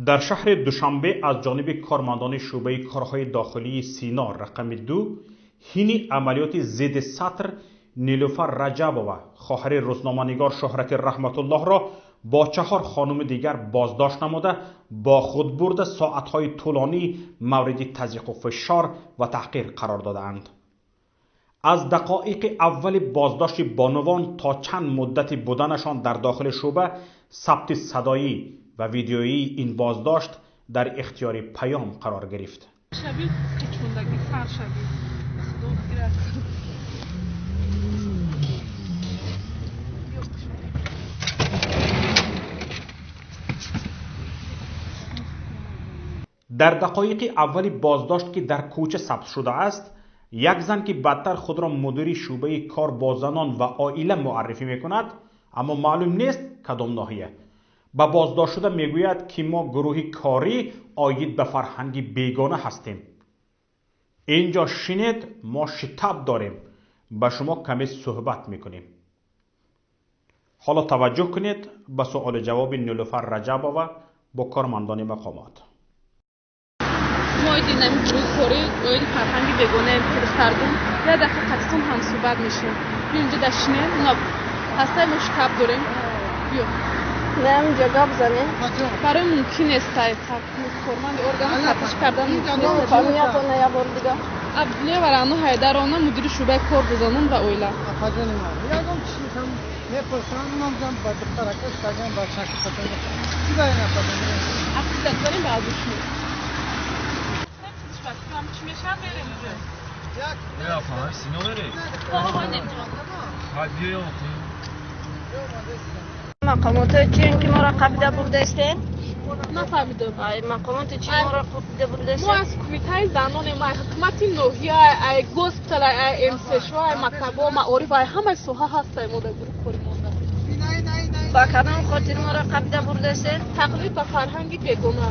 Дар шаҳри Душанбе аз ҷониби кормандони шӯъбаи корҳои дохилии Сино рақами 2 ҳини амалиёти зидди сатр Нилуфар Раҷабова, хоҳари рӯзноманигор Шӯҳрати Раҳматуллоҳро бо 4 хонуми дигар боздошт намуда, бо худ бурда соатҳои тӯлонӣ мавриди тазйиқу фишор ва таҳқир қарор додаанд. Аз дақоиқи аввали боздошти бонувон то чанд муддати буданашон дар дохили шӯъба сабти садоӣ ва видеоии ин боздошт дар ихтиёри Паём қарор гирифт. Дар дақоиқи аввали боздошт, ки дар кӯча сабт шудааст, як зан, ки баъдтар худро мудири шӯъбаи кор бо занон ва оила муаррифӣ мекунад, аммо маълум нест кадом ноҳия, ба боздоштшуда мегӯяд, ки мо гурӯҳи корӣ оид ба фарҳанги бегона ҳастем. Инҷо шинед, мо шитаб дорем, ба шумо каме суҳбат мекунем. Ҳоло таваҷҷӯҳ кунед ба суолу ҷавоби Нилуфар Раҷабова бо кормандони мақомот. Мо оиди ҳамин гурӯҳи корӣ оиди фарҳанги бегонаем, ки духтаргум як дақиқа қатитон ҳамсӯҳбат мешавем. Биё инҷо дашинем, ҳастаи мо шитаб дорем. Биё. Не, инҷо гап занем. Барои мумкин нест корманди орган тафтиш кардан мумкин нест. Фамилиятон як бор дига. Абдуллоева Раъно Ҳайдаровна, мудири шӯъбаи кор бо занон ва оила. Апаҷони ман, ягон чизам мепурсам, номзам ба духтаракаш, тагам ба чаки патон. Чӣ ба ин апаҷон? Ақидат дорем ба аз шумо. Чӣ мешавад мерем инҷо? Я апа, Сино мерем? Мақомоти чиен ки моро қабида бурдаистен? Нафаҳмидам. Ай мақомоти чи моро қабида бурдаистен? Мо аз кумитаи занонем, ай ҳукумати ноҳия, ай госпитал, ай МСШ, ай мактабҳо, маориф, ай ҳамаи соҳа ҳастаем мо дар гурӯҳи кори монда. Ба кадом хотир моро қабида бурдаистен? Тақлид ба фарҳанги бегона.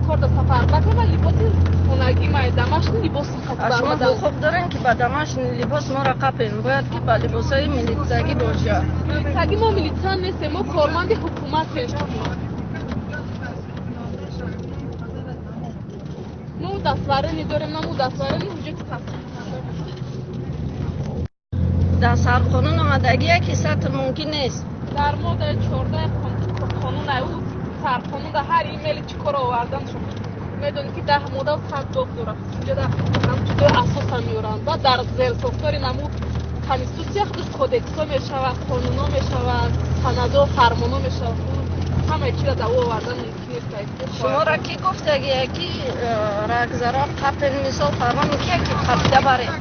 Кор да сафар бакама либоси хонагӣ май дамашни либоси шумо ҳуқуқ дорем ки ба дамашни либос моро қапем, бояд ки ба либосҳои милитсагӣ бошад. Милитсагӣ мо милитсия нестем, мо корманди ҳукуматем. Мо дастварени дорем, на мо дастварени ҳуҷҷати тасдиқ. Дар сарқонун омадагие ки сатр мумкин нест. Дар моддаи 14 қонун ай ӯ сарқонун дар ҳар имейли чӣ кор овардан шумо медонед ки 10 модда 100 боб дорад. Инҷо дар ҳамчунин асоса меоранд. Баъд дар зерсохтори наму конститутсия худаш кодексҳо мешавад, қонунҳо мешавад, санадҳо, фармонҳо мешавад. Ҳамаи чизро дар ӯ овардан мумкин нест. Шуморо кӣ гуфтагие ки рагзаро қапен, мисол фармони кие ки қапида баред?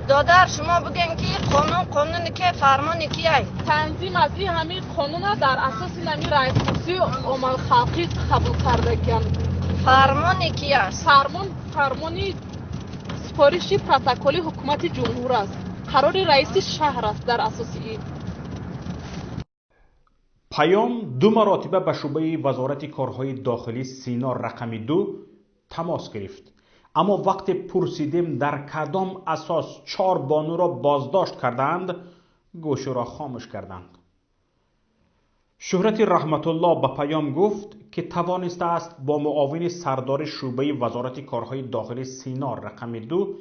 Додар, шумо бигӯем ки қонун қонуни ке, фармони кияй? Танзим аз ин ҳамин қонуна дар асоси ҳамин раисхусусии оммалхалқӣ қабул кардагиянд. Фармони ки аст? Фармон фармони супориши протоколи ҳукумати ҷумҳур аст. Қарори раиси шаҳр аст дар асоси ин. Паём 2 маротиба ба шӯъбаи вазорати корҳои дохилӣ Сино рақами 2 тамос гирифт. Аммо вақте пурсидем дар кадом асос 4 бонуро боздошт кардаанд, гӯширо хомӯш карданд. Шӯҳрати Раҳматуллоҳ ба Паём гуфт, ки тавонистааст бо муовини сардори шӯъбаи вазорати корҳои дохилӣ Сино рақами 2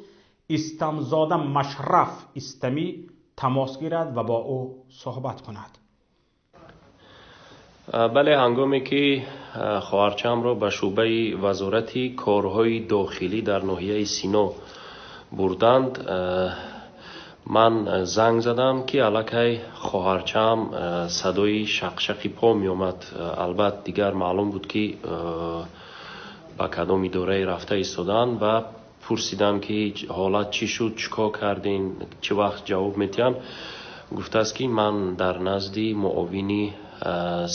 Истамзода Машраф Истамӣ тамос гирад ва бо ӯ суҳбат кунад. Бале, ҳангоме ки хоҳарчаамро ба шӯъбаи вазорати корҳои дохилӣ дар ноҳияи Сино бурданд, ман занг задам, ки аллакай хоҳарчаам садои шақшақи по меомад. Албатт дигар маълум буд, ки ба кадом идорае рафта истодаанд ва пурсидам, ки ҳолат чӣ шуд, чӣ кор кардем, чӣ вақт ҷавоб медиҳанд. Гуфтааст, ки ман дар назди муовини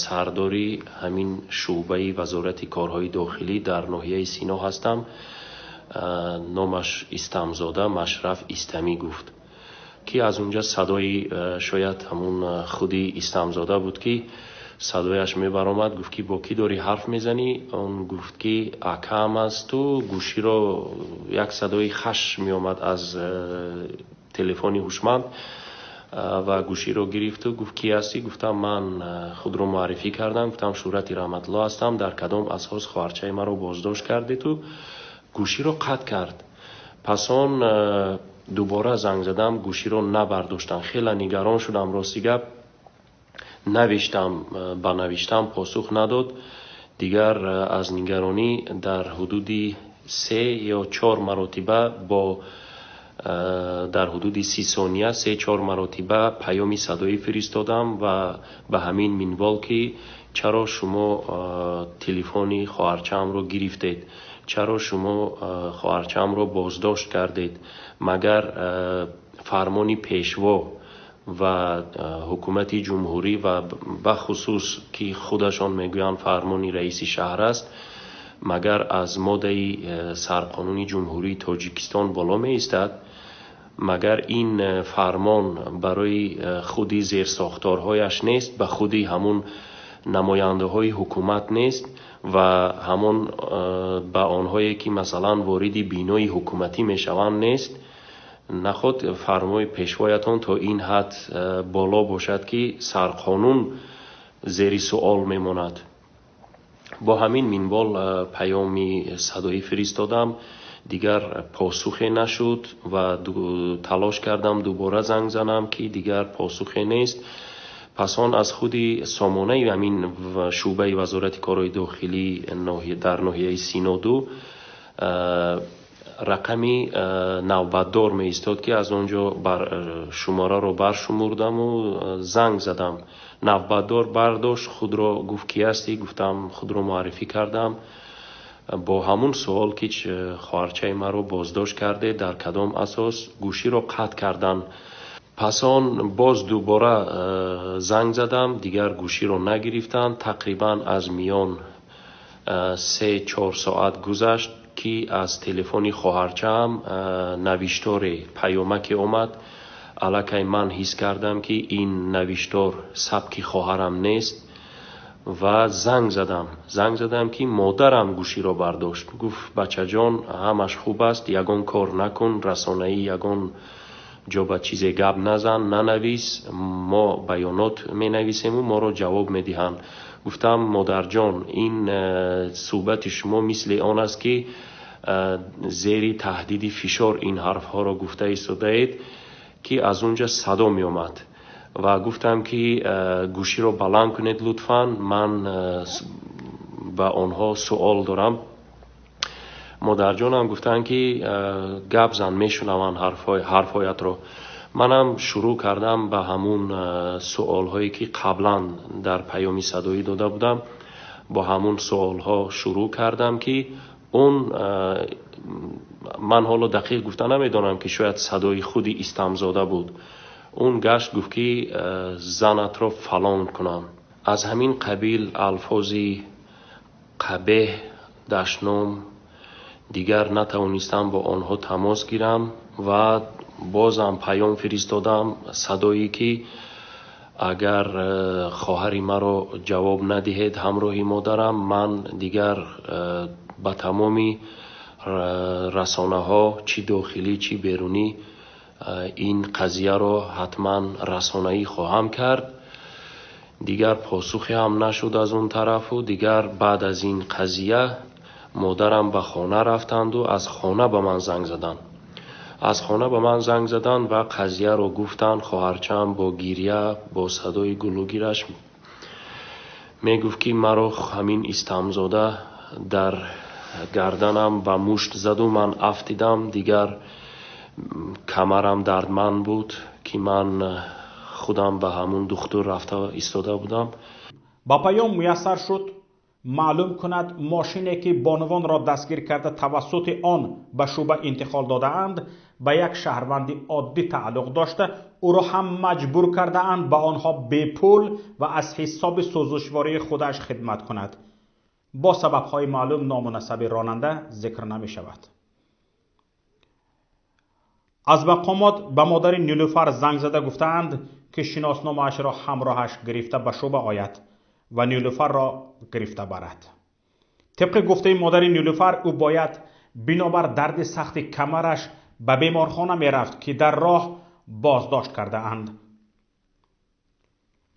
сардори ҳамин шӯъбаи вазорати корҳои дохилӣ дар ноҳияи Сино ҳастам. Номаш Истамзода Машраф Истамӣ гуфт, ки аз унҷа садои шояд ҳамун худи Истамзода буд, ки садояш мебаромад. Гуфт, ки бо кӣ дорӣ ҳарф мезанӣ? Он гуфт, ки акам асту. Гӯширо як садои хаш меомад аз телефони ҳушманд. Ва гӯширо гирифту гуфт: «Кӣ ҳастӣ?» Гуфтам, ман худро муаррифӣ кардам, гуфтам: «Шӯҳрати Раҳматулло ҳастам, дар кадом асос хоҳарчаи маро боздошт кардету?» Гӯширо қатъ кард. Пас он дубора занг задам, гӯширо набардоштам. Хеле нигарон шудам, рости гап. Навиштам, ба навиштам посух надод. Дигар аз нигаронӣ дар ҳудуди се ё чор маротиба бо дар ҳудуди 30 сония се чор маротиба паёми садоӣ фиристодам ва ба ҳамин минвол, ки чаро шумо телефони хоҳарчаамро гирифтед, чаро шумо хоҳарчаамро боздошт кардед, магар фармони пешво ва ҳукумати ҷумҳурӣ ва бахусус ки худашон мегӯянд, фармони раиси шаҳр аст, магар аз моддаи сарқонуни Ҷумҳурии Тоҷикистон боло меистад? Магар ин фармон барои худи зерсохторҳояш нест, ба худи ҳамун намояндаҳои ҳукумат нест ва ҳамон ба онҳое ки масалан вориди бинои ҳукуматӣ мешаванд нест? Наход фармои пешвоятон то ин ҳад боло бошад, ки сарқонун зери суол мемонад? Бо ҳамин минвол паёми садоӣ фиристодам, дигар посухе нашуд ва талош кардам дубора занг занам, ки дигар посухе нест. Пас он аз худи сомонаи ҳамин шӯъбаи Вазорати корҳои дохилӣ дар ноҳияи Синоду рақами навбатдор меистод, ки аз он ҷо шумораро баршумурдаму занг задам. Навбатдор бардошт, худро гуфт: «Кӣ ҳастӣ?» Гуфтам, худро муаррифӣ кардам бо ҳамун суол, ки хоҳарчаи маро боздошт карде, дар кадом асос? Гӯширо қатъ кардан. Пас он боз дубора занг задам, дигар гӯширо нагирифтанд. Тақрибан аз миён 3-4 соат гузашт, ки аз телефони хоҳарчаам навишторе, паёмаке омад. Аллакай ман ҳис кардам, ки ин навиштор сабки хоҳарам нест ва занг задам. Занг задам, ки модарам гӯширо бардошт. Гуфт: «Бачаҷон, ҳамаш хуб аст, ягон кор накун, расонаӣ ягон ҷо ба чизе гап назан, нанавис, мо баёнот менависему моро ҷавоб медиҳанд». Гуфтам: «Модарҷон, ин суҳбати шумо мисли он аст, ки зери таҳдиди фишор ин ҳарфҳоро гуфта истодаед», ки аз он ҷо садо меомад. Ва гуфтам, ки гӯширо баланд кунед лутфан, ман ба онҳо суол дорам. Модарҷонам гуфтанд, ки гап зан, мешунаванд ҳарфҳоятро. Манам шурӯъ кардам ба ҳамун суолҳое, ки қаблан дар паёми садоӣ дода будам. Бо ҳамун суолҳо шурӯъ кардам, ки он ман ҳоло дақиқ гуфта намедонам, ки шояд садои худи Истамзода буд. Он гашт гуфт, ки занатро фалон кунам, аз ҳамин қабил алфози қабеҳ, дашном. Дигар натавонистам бо онҳо тамос гирам ва бозам паём фиристодам садое, ки агар хоҳари маро ҷавоб надиҳед ҳамроҳи модарам, ман дигар ба тамоми расонаҳо, чӣ дохилӣ, чӣ берунӣ, ин қазияро ҳатман расонаӣ хоҳам кард. Дигар посухе ҳам нашуд аз он тарафу. Дигар баъд аз ин қазия модарам ба хона рафтанду аз хона ба ман занг заданд. Аз хона ба ман занг заданд ва қазияро гуфтанд. Хоҳарчаам бо гиря, бо садои гулугираш мегуфт, ки маро ҳамин Истамзода дар гарданам ба мушт заду ман афтидам, дигар камарам дардманд буд, ки ман худам ба ҳамун духтур рафта истода будам. Ба паём муяссар шуд маълум кунад, мошине ки бонувонро дастгир карда, тавассути он ба шӯъба интиқол додаанд, ба як шаҳрванди оддӣ тааллуқ дошта, ӯро ҳам маҷбур кардаанд ба онҳо бепул ва аз ҳисоби сӯзишвории худаш хидмат кунад. Бо сабабҳои маълум ному насаби ронанда зикр намешавад. Аз мақомот ба модари Нилуфар занг зада гуфтаанд, ки шиносномаашро ҳамроҳаш гирифта ба шӯъба ояд ва Нилуфарро гирифта барад. Тибқи гуфтаи модари Нилуфар, ӯ бояд бинобар дарди сахти камараш ба беморхона мерафт, ки дар роҳ боздошт кардаанд.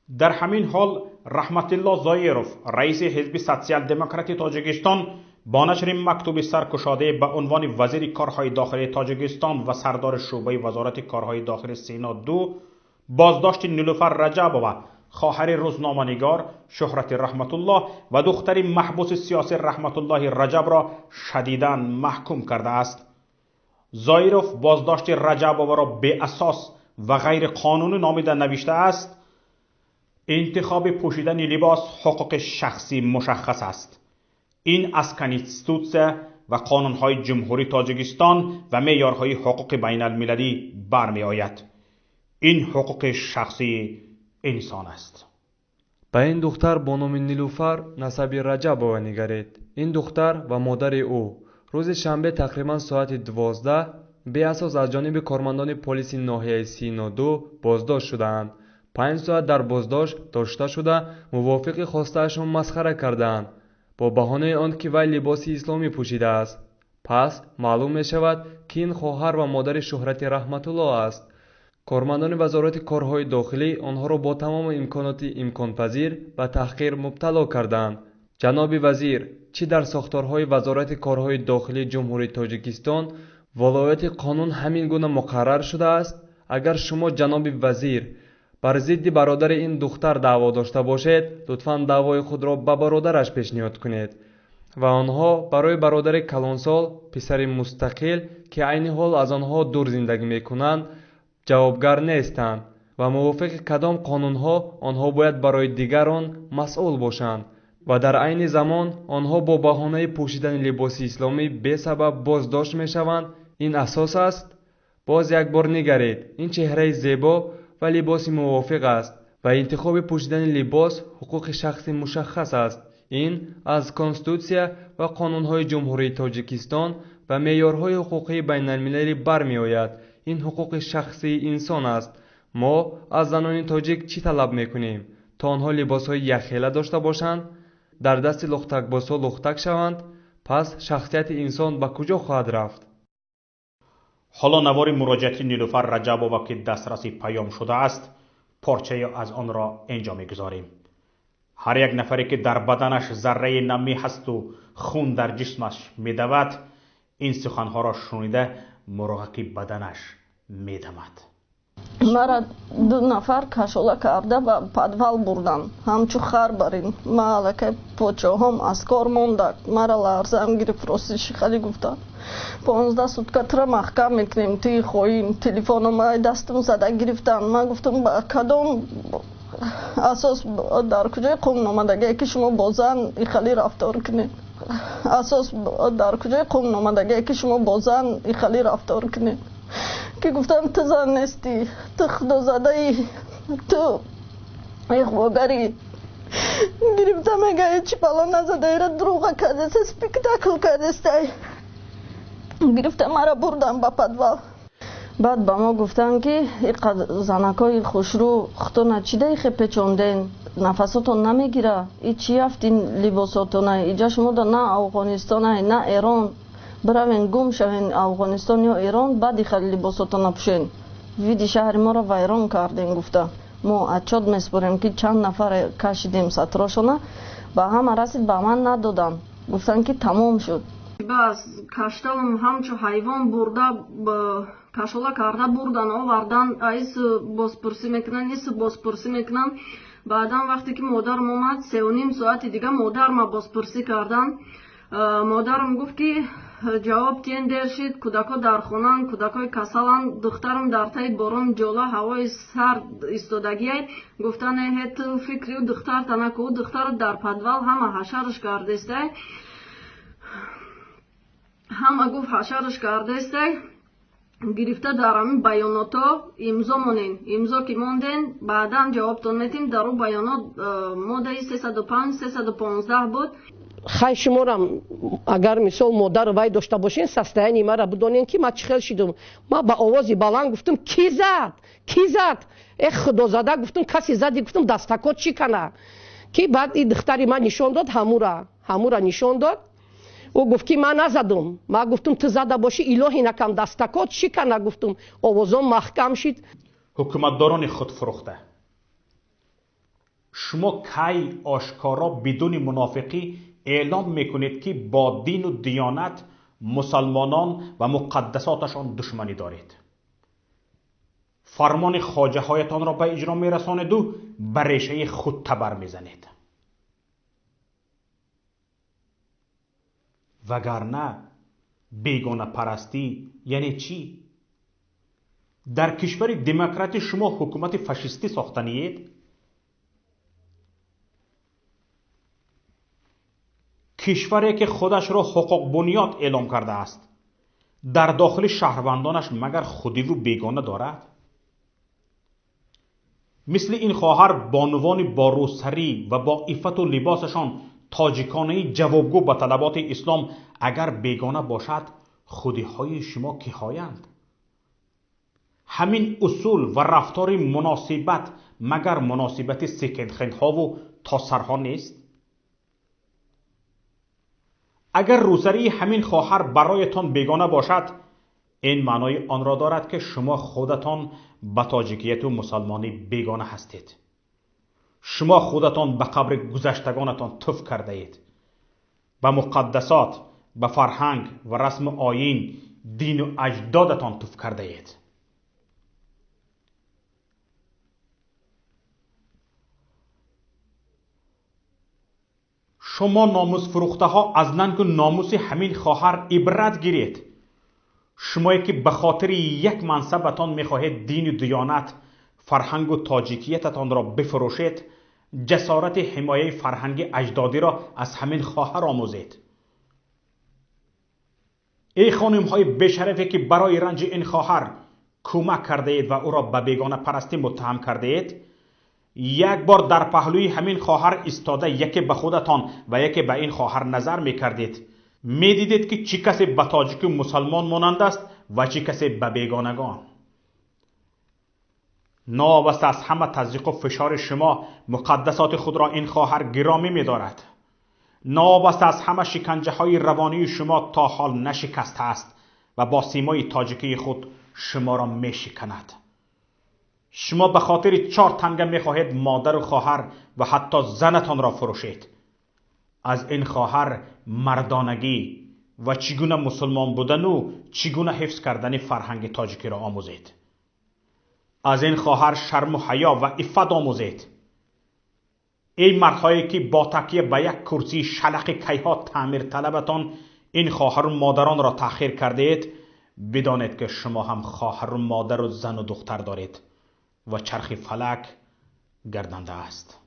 Дар ҳамин ҳол Раҳматилло Зоиров, раиси ҳизби Социал-демократи Тоҷикистон, бо нашри мактуби саркушодае ба унвони вазири корҳои дохилии Тоҷикистон ва сардори шӯъбаи вазорати корҳои дохили Сино 2 боздошти Нилуфар Раҷабова, хоҳари рӯзноманигор Шӯҳрати Раҳматуллоҳ ва духтари маҳбуси сиёсӣ Раҳматуллоҳи Раҷабро шадидан маҳкум кардааст. Зоиров боздошти Раҷабоваро беасос ва ғайриқонунӣ номида навиштааст: интихоби пӯшидани либос ҳуқуқи шахсӣ мушаххас аст. Ин аз конститутсия ва қонунҳои Ҷумҳурии Тоҷикистон ва меъёрҳои ҳуқуқи байналмилалӣ бармеояд. Ин ҳуқуқи шахсии инсон аст. Ба ин духтар бо номи Нилуфар насаби Раҷабова нигаред. Ин духтар ва модари ӯ рӯзи шанбе тақрибан соати 12 беасос аз ҷониби кормандони полиси ноҳияи Сино 2 боздошт шудаанд. 5 соат дар боздошт дошта шуда, мувофиқи хостаашон масхара кардаанд бо баҳонаи он ки вай либоси исломӣ пӯшидааст. Пас маълум мешавад, ки ин хоҳар ва модари Шӯҳрати Раҳматуллоҳ аст. Кормандони вазорати корҳои дохилӣ онҳоро бо тамоми имконоти имконпазир ба таҳқир мубтало карданд. Ҷаноби вазир, чӣ дар сохторҳои вазорати корҳои дохилии Ҷумҳурии Тоҷикистон волояти қонун ҳамин гуна муқаррар шудааст? Агар шумо, ҷаноби вазир, бар зидди бародари ин духтар даъво дошта бошед, лутфан даъвои худро ба бародараш пешниҳод кунед ва онҳо барои бародари калонсол, писари мустақил, ки айни ҳол аз онҳо дур зиндагӣ мекунанд, ҷавобгар нестанд ва мувофиқи кадом қонунҳо онҳо бояд барои дигарон масъул бошанд ва дар айни замон онҳо бо баҳонаи пӯшидани либоси исломӣ бесабаб боздошт мешаванд. Ин асос аст? Боз як бор нигаред, ин чеҳраи зебо ва либоси мувофиқ аст ва интихоби пӯшидани либос ҳуқуқи шахси мушаххас аст. Ин аз конститутсия ва қонунҳои Ҷумҳурии Тоҷикистон ва меъёрҳои ҳуқуқии байналмилалӣ бармеояд. Ин ҳуқуқи шахсии инсон аст. Мо аз занони тоҷик чӣ талаб мекунем? То онҳо либосҳои якхела дошта бошанд, дар дасти лухтакбосҳо лухтак шаванд? Пас шахсияти инсон ба куҷо хоҳад рафт? Ҳоло навори муроҷиати Нилуфар Раҷабова, ки дастраси паём шудааст, порчае аз онро инҷо мегузорем. Ҳар як нафаре ки дар баданаш зарраи намӣ ҳасту хун дар ҷисмаш медавад, ин суханҳоро шунида муроғаки баданаш медамад. Мара 2 нафар кашола карда ба подвал бурдан, ҳамчу хар барин. Ма аллакай почоҳом аз кор монда, мара ларзаам гирифт, ростиши хали гуфтам. 15 сутка тура маҳкам мекунем, ту хоин. Телефоном ай дастам зада гирифтан. Ман гуфтам, ба кадом асос, дар куҷои қонун омадагие ки шумо бо зан ихали рафтор кунед? Асос дар куҷои қонун омадагие ки шумо бо зан ихали рафтор кунед? Ки гуфтам, ту зан нестӣ, ту худозадаӣ, ту иғвогарӣ. Гирифта мега, чӣ бало назадаира, дурӯға кардеста, спектакл кардестай. Гирифта мара бурдан ба подвал. Баъд ба мо гуфтанд, ки занакҳои хушрӯ худтона чӣ даихе печонден, нафасотон намегира, и чӣ яфт ин либосотона, иҷа шумода на Афғонистона, на Эрон, биравен гум шавен Афғонистон ё Эрон, баъд иха либосотона пӯшен. Види шаҳри моро вайрон кардем, гуфта. Мо отчёт меспорем, ки чанд нафар кашидем сатрошона, ба ҳама расид, ба ман надоданд. Гуфтанд, ки тамом шуд. Бас каштавам ҳамчу ҳайвон бурда, кашола карда бурдан, овардан, аис бозпурсӣ мекунанд, ис бозпурсӣ мекунанд. Баъдан вақте ки модарам омад, 3,5 соати дига модарма бозпурсӣ кардан. Модарам гуфт, ки ҷавоб тиен, дер шид, кӯдакҳо дар хонаанд, кӯдакҳои касаланд, духтарам дар таи борон, ҷола, ҳавои сард истодагиай. Гуфтан, э ту фикри ӯ духтарта наку, ӯ духтарат дар подвал ҳама ҳашараш кардестай. Ҳама гуфт ҳашараш кардестай. Гирифта дар ҳамин баёнотҳо имзо монен. Имзо ки монден, баъдан ҷавобтон метим. Дар ӯ баёнот моддаи 305, 315 буд. Хай, шуморам агар мисол модар вай дошта бошен, состояние мара бидонен, ки ма чӣ хел шидум. Ма ба овози баланд гуфтам: «Ки зад, ки зад? Э, худозада!» Гуфтам, касе зади, гуфтам, дастакот чӣ кана? Ки баъд и духтари ман нишон дод, ҳамура нишон дод. Ӯ гуфт, ки ман назадум. Ма гуфтам, ту зада бошӣ, илоҳи накам, дастакот чӣ кана, гуфтум. Овозон маҳкам шид. Ҳукуматдорони худфурӯхта. Шумо кай ошкоро бидуни мунофиқӣ эълом мекунед, ки бо дину диёнат, мусалмонон ва муқаддасоташон душманӣ доред? Фармони хоҷаҳоятонро ба иҷро мерасонеду ба решаи худ табар мезанед. Вагарна бегонапарастӣ яъне чӣ? Дар кишвари демократӣ шумо ҳукумати фашистӣ сохтаниед? Кишваре ки худашро ҳуқуқбунёд эълом кардааст, дар дохили шаҳрвандонаш магар худиву бегона дорад? Мисли ин хоҳар бонувони бо рӯсарӣ ва бо иффату либосашон тоҷиконаи ҷавобгӯ ба талаботи ислом агар бегона бошад, худиҳои шумо киҳоянд? Ҳамин усул ва рафтори муносибат магар муносибати секонд-хендҳову тосарҳо нест? Агар рӯсарии ҳамин хоҳар бароятон бегона бошад, ин маънои онро дорад, ки шумо худатон ба тоҷикияту мусалмонӣ бегона ҳастед. Шумо худатон ба қабри гузаштагонатон туф кардаед. Ба муқаддасот, ба фарҳанг ва расму оин, дину аҷдодатон туф кардаед. Шумо номусфурӯхтаҳо аз нангу номуси ҳамин хоҳар ибрат гиред. Шумое ки ба хотири як мансабатон мехоҳед дину диёнат, фарҳангу тоҷикиятатонро бифурӯшед, ҷасорати ҳимояи фарҳанги аҷдодиро аз ҳамин хоҳар омӯзед. Эй хонумҳои бешарафе ки барои ранҷи ин хоҳар кӯмак кардаед ва ӯро ба бегонапарастӣ муттаҳам кардаед, як бор дар паҳлӯи ҳамин хоҳар истода яке ба худатон ва яке ба ин хоҳар назар мекардед, медидед ки чӣ касе ба тоҷику мусалмон монанд аст ва чӣ касе ба бегонагон. Новобаста аз ҳама тазйиқу фишори шумо, муқаддасоти худро ин хоҳар гиромӣ медорад. Новобаста аз ҳама шиканҷаҳои равонии шумо то ҳол нашикастааст ва бо симои тоҷикии худ шуморо мешиканад. Шумо ба хотири 4 танга мехоҳед модару хоҳар ва ҳатто занатонро фурӯшед. Аз ин хоҳар мардонагӣ ва чӣ гуна мусулмон будану чӣ гуна ҳифз кардани фарҳанги тоҷикиро омӯзед. Аз ин хоҳар шарму ҳаё ва иффат омӯзед. Эй мардҳое ки бо такя ба як курсии шалақи кайҳо таъмирталабатон ин хоҳару модаронро таъхир кардаед, бидонед ки шумо ҳам хоҳару модару зану духтар доред ва чархи фалак гарданда аст.